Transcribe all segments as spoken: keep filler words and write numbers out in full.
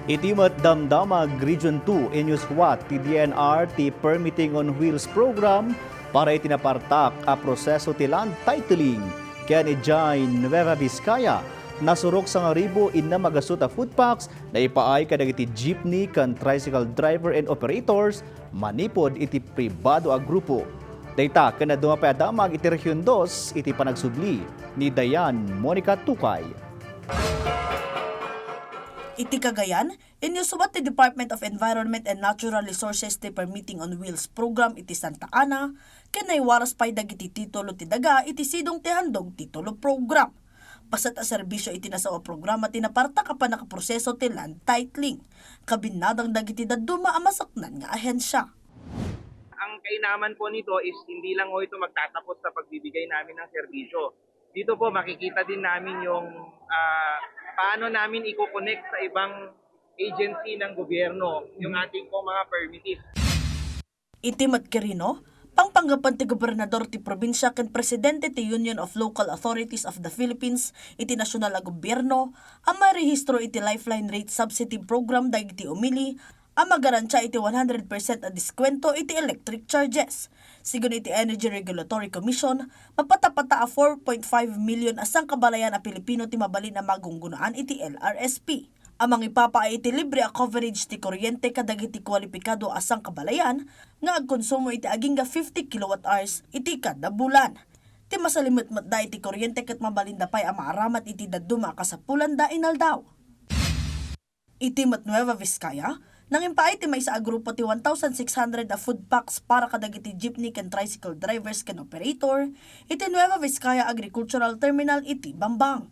Iti met Damdamag Region two, inyuswat ti D N R ti Permitting on Wheels program para iti napartak a proseso ti land titling ken idiay Nueva Vizcaya. Nasurok sangaribu innem a gasut a food packs naipaay kadagiti jeepney ken tricycle driver and operators manipud iti pribado a grupo. Dayta ken dadduma pay a damag iti Region two iti panagsubli ni Dayan Monica Tukay. Iti Cagayan, inyuswat ti Department of Environment and Natural Resources ti Permitting on Wheels program iti Santa Ana, ken naiwaras pay dagiti titulo ti daga iti sidong ti handog titulo program. Paset a serbisio iti nasao a programa ti napartak a pannakaproseso ti land titling. Kabinnadang dagiti dadduma a masaknan nga ahensia. Ang kainaman po nito is hindi lang ho ito magtatapos sa pagbibigay namin ng serbisyo. Dito po makikita din namin yung, ah, paano namin i-connect sa ibang agency ng gobyerno yung ating pong mga permittees. Iti met Quirino, pangpanggapan ti gobernador ti probinsia ken presidente ti Union of Local Authorities of the Philippines iti nasional a gobierno a mairehistro iti Lifeline Rate Subsidy Program dagiti umili a magarantia iti one hundred percent a diskwento iti electric charges. Sigun iti Energy Regulatory Commission, mapatapata a four point five million a sangkabalayan a Pilipino ti mabalin a magunggunaan iti L R S P. A mangipapaay iti libre a coverage ti kuryente kadagiti kualipikado a sangkabalayan nga agkonsumo iti agingga fifty kilowatt hours iti kada bulan. Ti masalimetmetda iti kuryente ket mabalinda pay a maaramat iti dadduma a kasapulanda inaldaw. Iti met Nueva Vizcaya, nangimpaay ti maysa a grupo ti one thousand six hundred a food packs para kadagiti jeepney ken tricycle drivers ken operator iti Nueva Vizcaya Agricultural Terminal iti Bambang.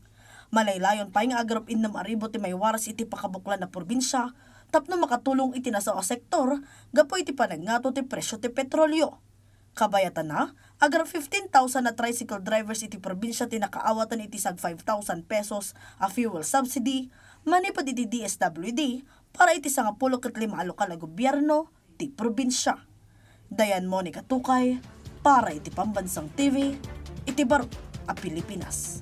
Malaylayon pay nga agarop innem a ribu ti maiwaras iti pakabuklan a probinsia tapno makatulong iti nasao a sektor gapu iti panagngato ti presio ti petrolio. Kabayatana, agarop fifteen thousand a tricycle drivers iti probinsia ti nakaawatan iti sag five thousand pesos a fuel subsidy manipud iti D S W D para iti sangapulo ket lima a lokal a gobierno ti probinsia. Dayan Monica Tukay para iti Pambansang T V iti Baro a Pilipinas.